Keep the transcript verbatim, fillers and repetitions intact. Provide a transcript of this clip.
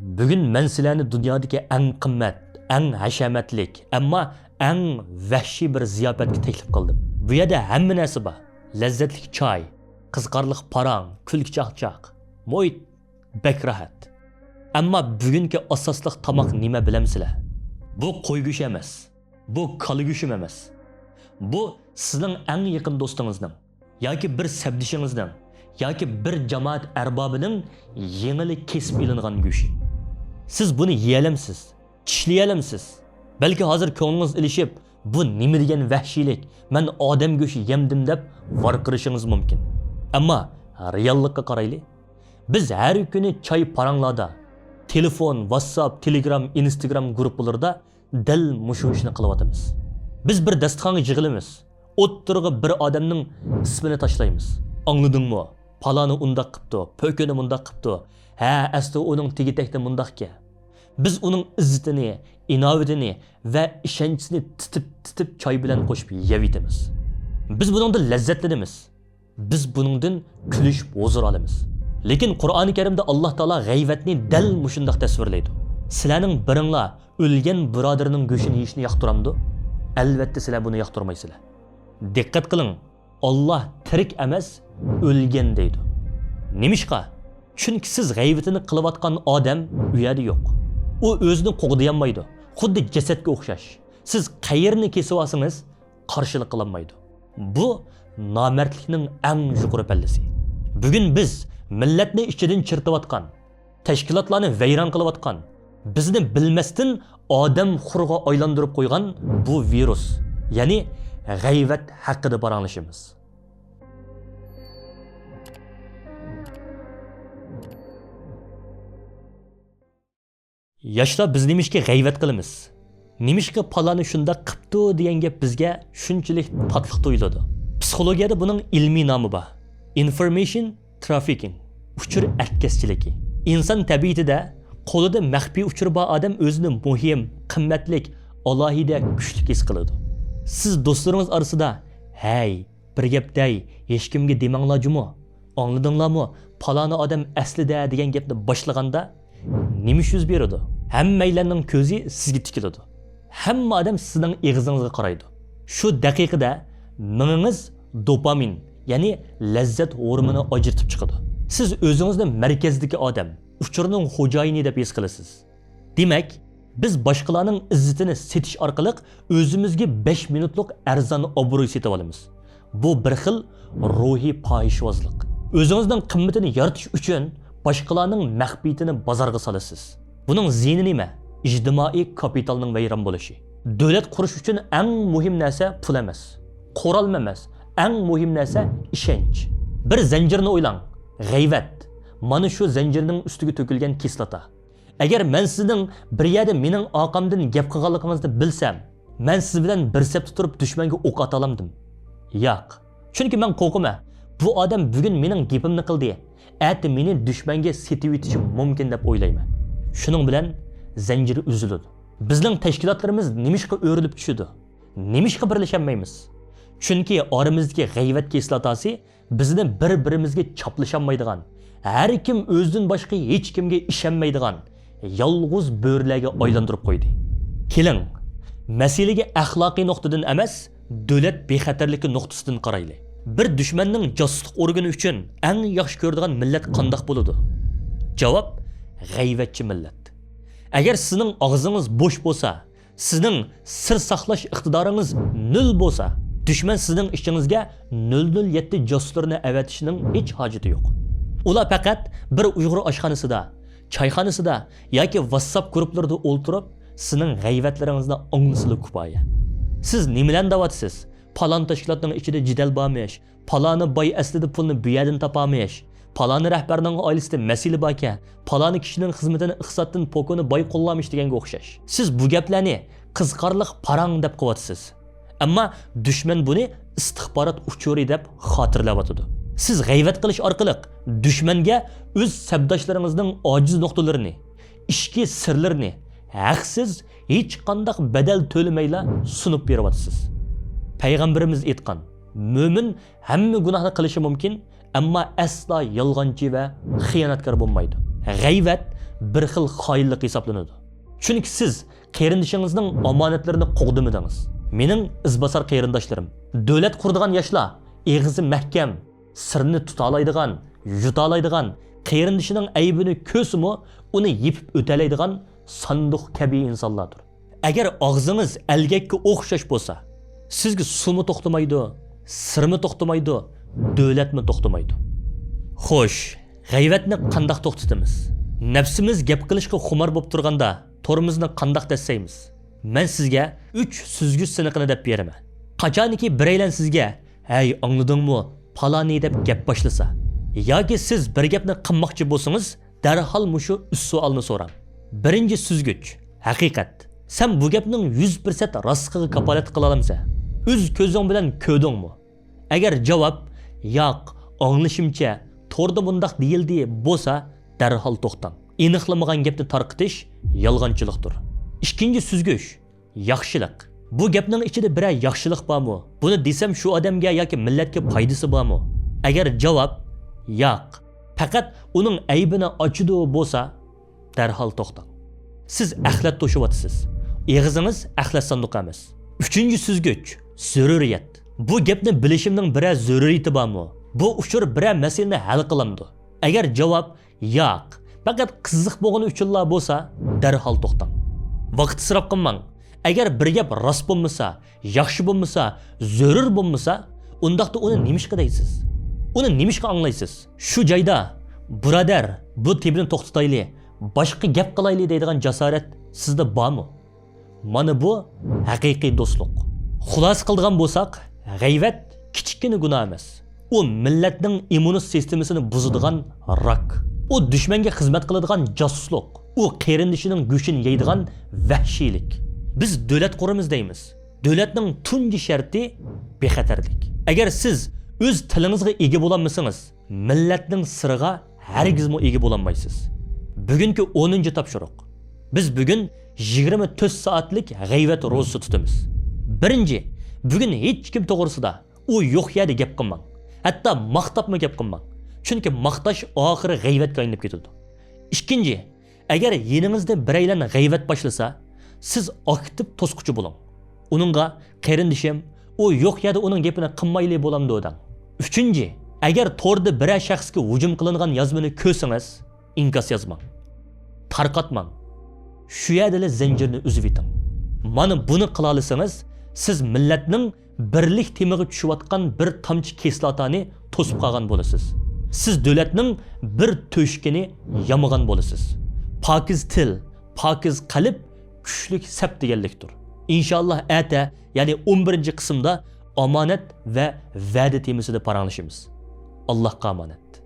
بۈگۈن مەن سىلەرنى دۇنيادىكى ئەڭ قىممەت، ئەڭ ھەشەمەتلىك، ئەمما ئەڭ ۋەھشىي بىر زىياپەتكە تەكلىپ قىلدىم. بۇ يەردە ھەممە نەرسە بار. لەززەتلىك چاي، قىزىقارلىق پاراڭ، كۈلكە-چاقچاق، مۇھىت بەك راھەت. ئەمما بۈگۈنكى ئاساسلىق تاماق نېمە بىلەمسىلەر؟ بۇ قوي گۆشى ئەمەس. بۇ كالا گۆشىمۇ ئەمەس. بۇ سىزنىڭ ئەڭ يېقىن دوستىڭىزنىڭ ياكى بىر سەپدىشىڭىزنىڭ ياكى بىر جامائەت ئەربابىنىڭ يېڭىلا كېسىپ ئېلىنغان گۆشى. سىز بۇنى يېيەلەمسىز؟ چىشلىيەلەمسىز؟ بەلكى ھازىر كۆڭلىڭىز ئېلىشىپ، «بۇ نېمە دېگەن ۋەھشىيلىك؟ مەن ئادەم گۆشى يەمدىم» دەپ ۋارقىرىشىڭىز مۇمكىن. ئەمما رېئاللىققا قارايلى. بىز ھەر كۈنى چاي پاراڭلاردا، تېلېفون، ۋاتساپ، تېلېگرام، ئىنستاگرام گۇرۇپپىلىرىدا دەل مۇشۇ ئىشنى قىلىۋاتىمىز. بىز بىر داستىخانغا يىغىلىمىز. ئوتتۇرىغا بىر ئادەمنىڭ ئىسمىنى تاشلايمىز. «ئاڭلىدىڭمۇ؟ پالانى ئۇنداق قىپتۇ، پۆكۈنى مۇنداق قىپتۇ. ھە، ئەسلى ئۇنىڭ تېگى-تەكتى مۇنداقكەن.» بىز ئۇنىڭ ئىززىتىنى، ئىناۋىتىنى ۋە ئىشەنچىسىنى تىتىپ-تىتىپ چاي بىلەن قوشۇپ يەۋېتىمىز. بىز بۇنىڭدىن لەززەتلىنىمىز. بىز بۇنىڭدىن كۈلۈشۈپ ھۇزۇر ئالىمىز. لېكىن قۇرئانى كەرىمدە ئاللا تائالا غەيۋەتنى دەل مۇشۇنداق تەسۋىرلەيدۇ. سىلەرنىڭ بىرىڭلار ئۆلگەن بۇرادىرىنىڭ گۆشىنى يېيىشنى ياقتۇرامدۇ؟ ئەلۋەتتە سىلەر بۇنى ياقتۇرمايسىلەر. دىققەت قىلىڭ، ئاللا تىرىك ئەمەس، ئۆلگەن دەيدۇ. نېمىشقا؟ چۈنكى سىز غەيۋىتىنى قىلىۋاتقان ئادەم ئۇ يەردە يوق. ئۇ ئۆزىنى قوغدىيالمايدۇ. خۇددى جەسەتكە ئوخشاش. سىز قەيەرنى كېسىۋالسىڭىز، قارشىلىق قىلالمايدۇ. بۇ نامەردلىكنىڭ ئەڭ يۇقىرى پەللىسى. بۈگۈن بىز مىللەتنى ئىچىدىن چىرىتىۋاتقان، تەشكىلاتلارنى ۋەيران قىلىۋاتقان، بىزنى بىلمەستىن ئادەم خۇرغا ئايلاندۇرۇپ قويغان بۇ ۋىرۇس، يەنى غەيۋەت ھەققىدە پاراڭلىشىمىز. ياشلار، بىز نېمىشقا غەيۋەت قىلىمىز؟ نېمىشقا پالانى شۇنداق قىپتۇ دېگەن گەپ بىزگە شۇنچىلىك تاتلىق تۇيۇلىدۇ؟ پسىخولوگىيەدە بۇنىڭ ئىلمىي نامى بار. ئىنفورمېيشن ترافىكىڭ، ئۇچۇر ئەتكەسچىلىكى. ئىنسان تەبىئىتىدە قولىدا مەخپىي ئۇچۇر بار ئادەم ئۆزىنى مۇھىم، قىممەتلىك، ئالاھىدە، كۈچلۈك ھېس قىلىدۇ. سىز دوستلىرىڭىز ئارىسىدا، «ھەي، بىر گەپ دەي، ھېچكىمگە دېمەڭلار جۇمۇ، ئاڭلىدىڭلارمۇ، پالانى ئادەم ئەسلىدە» دېگەن گەپنى باشلىغاندا، نېمە ئىش يۈز بېرىدۇ؟ ھەممەيلەننىڭ كۆزى سىزگە تىكىلىدۇ. ھەممە ئادەم سىزنىڭ ئېغىزىڭىزغا قارايدۇ. شۇ دەقىقىدە مېڭىڭىز دوپامىن، يەنى لەززەت ھورمۇنى ئاجرىتىپ چىقىدۇ. سىز ئۆزىڭىزنى مەركەزدىكى ئادەم، ئۇچۇرنىڭ خوجايىنى دەپ ھېس قىلىسىز. دېمەك، بىز باشقىلارنىڭ ئىززىتىنى سېتىش ئارقىلىق ئۆزىمىزگە بەش مىنۇتلۇق ئەرزان ئابرۇي سېتىۋالىمىز. بۇ بىر خىل روھىي پاھىشىۋازلىق. ئۆزىڭىزنىڭ قىممىتىنى يارىتىش ئۈچۈن باشقىلارنىڭ مەخپىيىتىنى بازارغا سالىسىز. بۇنىڭ زىيىنى نېمە؟ ئىجتىمائىي كاپىتالنىڭ ۋەيران بولۇشى. دۆلەت قۇرۇش ئۈچۈن ئەڭ مۇھىم نەرسە پۇل ئەمەس، قورالمۇ ئەمەس. ئەڭ مۇھىم نەرسە ئىشەنچ. بىر زەنجىرنى ئويلاڭ. غەيۋەت. مانا شۇ زەنجىرنىڭ ئۈستىگە تۆكۈلگەن كىسلاتا. ئەگەر مەن سىزنىڭ بىر يەردە مېنىڭ ئارقامدىن گەپ قىلغانلىقىڭىزنى بىلسەم، مەن سىز بىلەن بىر سەپتە تۇرۇپ دۈشمەنگە ئوق ئاتالامدىم؟ ياق. چۈنكى مەن قورقىمەن، بۇ ئادەم بۈگۈن مېنىڭ گېپىمنى قىلدى، ئەتە مېنى دۈشمەنگە سېتىۋېتىشى مۇمكىن دەپ ئويلايمەن. شۇنىڭ بىلەن زەنجىر ئۈزۈلىدۇ. بىزنىڭ تەشكىلاتلىرىمىز نېمىشقا ئۆرۈلۈپ چۈشىدۇ؟ نېمىشقا بىرلىشەلمەيمىز؟ چۈنكى ئارىمىزدىكى غەيۋەت كىسلاتاسى بىزنى بىر-بىرىمىزگە چاپلىشالمايدىغان، ھەر كىم ئۆزىدىن باشقا ھېچكىمگە ئىشەنمەيدىغان يالغۇز بۆرىلەرگە ئايلاندۇرۇپ قويدى. كېلىڭ، مەسىلىگە ئەخلاقىي نۇقتىدىن ئەمەس، دۆلەت بىخەتەرلىكى نۇقتىسىدىن قارايلى. بىر دۈشمەننىڭ جاسۇسلۇق ئورگىنى ئۈچۈن ئەڭ ياخشى كۆرىدىغان مىللەت قانداق بولىدۇ؟ جاۋاب، غەيۋەتچى مىللەت. ئەگەر سىزنىڭ ئاغزىڭىز بوش بولسا، سىزنىڭ سىر ساقلاش ئىقتىدارىڭىز نۆل بولسا، دۈشمەن سىزنىڭ ئىچىڭىزگە نۆل نۆل يەتتە جاسۇسلىرىنى ئەۋەتىشنىڭ ھېچ ھاجىتى يوق. ئۇلار پەقەت بىر ئۇيغۇر ئاشخانىسىدا، چايخانىسىدا ياكى ۋاتساپ گۇرۇپپىلىرىدا ئولتۇرۇپ، سىزنىڭ غەيۋەتلىرىڭىزنى ئاڭلىسىلا كۇپايە. سىز نېمىلەرنى دەۋاتىسىز؟ پالان تەشكىلاتنىڭ ئىچىدە جېدەل بارمىش، پالانى باي ئەسلىدە پۇلنى بۇ يەردىن تاپارمىش، پالانى رەھبەرنىڭ ئائىلىسىدە مەسىلە باركەن، پالانى كىشىنىڭ خىزمىتىنى ئىقتىسادتىن پوكۇنى باي قوللارمىش دېگەنگە ئوخشاش. سىز بۇ گەپلەرنى قىزىقارلىق پاراڭ دەپ قىلىۋاتىسىز. ئەمما دۈشمەن بۇنى ئىستىخبارات ئۇچۇرى دەپ خاتىرىلەۋاتىدۇ. سىز غەيۋەت قىلىش ئارقىلىق دۈشمەنگە ئۆز سەپداشلىرىڭىزنىڭ ئاجىز نۇقتىلىرىنى، ئىچكى سىرلىرىنى ھەقسىز، ھېچقانداق بەدەل تۆلىمەيلا سۇنۇپ بېرىۋاتىسىز. پەيغەمبىرىمىز ئېيتقان، مۆمىن ھەممە گۇناھنى قىلىشى مۇمكىن، ئەمما ئەسلا يالغانچى ۋە خىيانەتكار بولمايدۇ. غەيۋەت بىر خىل خائىنلىق ھېسابلىنىدۇ. چۈنكى سىز قېرىندىشىڭىزنىڭ ئامانەتلىرىنى قوغدىمىدىڭىز. مېنىڭ ئىزباسار قېرىنداشلىرىم، دۆلەت قۇرىدىغان ياشلار ئېغىزى مەھكەم، سىرنى تۇتالايدىغان، يۇتالايدىغان، قېرىندىشىنىڭ ئەيىبىنى كۆرسىمۇ، ئۇنى يېپىپ ئۆتەلەيدىغان ساندۇق كەبى ئىنسانلاردۇر. ئەگەر ئاغزىڭىز ئەلگەككە ئوخشاش بولسا، سىزگە سۇمۇ توختىمايدۇ، سىرمۇ توختىمايدۇ، دۆلەتمۇ توختىمايدۇ. خوش، غەيۋەتنى قانداق توختىتىمىز؟ نەپسىمىز گەپ قىلىشقا خۇمار بولۇپ تۇرغاندا، تورىمىزنى قانداق دەسسەيمىز؟ مەن سىزگە ئۈچ سۈزگۈچ سىنىقىنى دەپ بېرىمەن. قاچانكى بىرەيلەن سىزگە، «ھەي، ئاڭلىدىڭمۇ، پالانى؟» دەپ گەپ باشلىسا، ياكى سىز بىر گەپنى قىلماقچى بولسىڭىز، دەرھال مۇشۇ ئۈچ سوئالنى سوراڭ. بىرىنچى سۈزگۈچ، ھەقىقەت. سەن بۇ گەپنىڭ يۈز پىرسەنت راستلىقىغا كاپالەتلىك قىلالامسەن؟ ئۆز كۆزۈڭ بىلەن كۆردۈڭمۇ؟ ئەگەر جاۋاب، «ياق، ئاڭلىشىمچە، توردا بۇنداق دېيىلدى» بولسا، دەرھال توختاڭ. ئېنىقلىمىغان گەپنى تارقىتىش يالغانچىلىقتۇر. ئىككىنچى سۈزگۈچ، ياخشىلىق. بۇ گەپنىڭ ئىچىدە بىرەر ياخشىلىق بارمۇ؟ بۇنى دېسەم شۇ ئادەمگە ياكى مىللەتكە پايدىسى بارمۇ؟ ئەگەر جاۋاب، «ياق، پەقەت ئۇنىڭ ئەيىبىنى ئاچىدۇ» بولسا، دەرھال توختاڭ. سىز ئەخلەت توشۇۋاتىسىز. ئېغىزىڭىز ئەخلەت ساندۇقى ئەمەس. ئۈچىنچى سۈزگۈچ، زۆرۈرىيەت. بۇ گەپنى بىلىشىمنىڭ بىرەر زۆرۈرىيىتى بارمۇ؟ بۇ ئۇچۇر بىرەر مەسىلىنى ھەل قىلامدۇ؟ ئەگەر جاۋاب، «ياق، پەقەت قىزىق بولغىنى ئۈچۈنلا» بولسا، دەرھال توختاڭ. ۋاقىت ئىسراپ قىلماڭ. ئەگەر بىر گەپ راست بولمىسا، ياخشى بولمىسا، زۆرۈر بولمىسا، ئۇنداقتا ئۇنى نېمىشقا دەيسىز؟ ئۇنى نېمىشقا ئاڭلايسىز؟ شۇ جايدا، «بۇرادەر، بۇ تېمىنى توختىتايلى، باشقا گەپ قىلايلى» دەيدىغان جاسارەت سىزدە بارمۇ؟ مانا بۇ ھەقىقىي دوستلۇق. خۇلاسە قىلىدىغان بولساق، غەيۋەت كىچىككىنە گۇناھ ئەمەس. ئۇ مىللەتنىڭ ئىممۇن سىستېمىسىنى بۇزىدىغان راك. ئۇ دۈشمەنگە خىزمەت قىلىدىغان جاسۇسلۇق. ئۇ قېرىندىشىنىڭ گۆشىنى يەيدىغان ۋەھشىيلىك. بىز دۆلەت قۇرىمىز دەيمىز. دۆلەتنىڭ تۇنجى شەرتى بىخەتەرلىك. ئەگەر سىز ئۆز تىلىڭىزغا ئىگە بولالمىسىڭىز، مىللەتنىڭ سىرىغا ھەرگىزمۇ ئىگە بولالمايسىز. بۈگۈنكى ئونىنچى تاپشۇرۇق. بىز بۈگۈن يىگىرمە تۆت سائەتلىك غەيۋەت روزىسى تۇتىمىز. بىرىنچى، بۈگۈن ھېچكىم توغرىسىدا ئۇ يوق يەردە گەپ قىلماڭ. ھەتتا ماختاپمۇ گەپ قىلماڭ. چۈنكى ماختاش ئاخىرى غەيۋەتكە ئايلىنىپ كېتىدۇ. ئىككىنچى، ئەگەر يېنىڭىزدا بىرەيلەن غەيۋەت باشلىسا، سىز ئاكتىپ توسقۇچى بولۇڭ. ئۇنىڭغا، «قېرىندىشىم، ئۇ يوق يەردە ئۇنىڭ گېپىنى قىلمايلى بولامدۇ؟» دەڭ. ئۈچىنچى، ئەگەر توردا بىرەر شەخسكە ھۇجۇم قىلىنغان يازمىنى كۆرسىڭىز، ئىنكاس يازماڭ. تارقاتماڭ. شۇ يەردىلا زەنجىرنى ئۈزۈۋېتىڭ. مانا بۇنى قىلالىسىڭىز، سىز مىللەتنىڭ بىرلىك تېمىغا چۈشۈۋاتقان بىر تامچە كىسلاتانى توسۇپ قالغان بولىسىز. سىز دۆلەتنىڭ بىر تۆشۈكىنى يامىغان بولىسىز. پاكىز تىل، پاكىز قەلب، كۈچلۈك سەپ دېگەنلىكتۇر. ئىنشائاللا ئەتە، يەنى ئون بىرىنچى قىسىمدا ئامانەت ۋە ۋەدە تېمىسىدا پاراڭلىشىمىز. ئاللاھقا ئامانەت.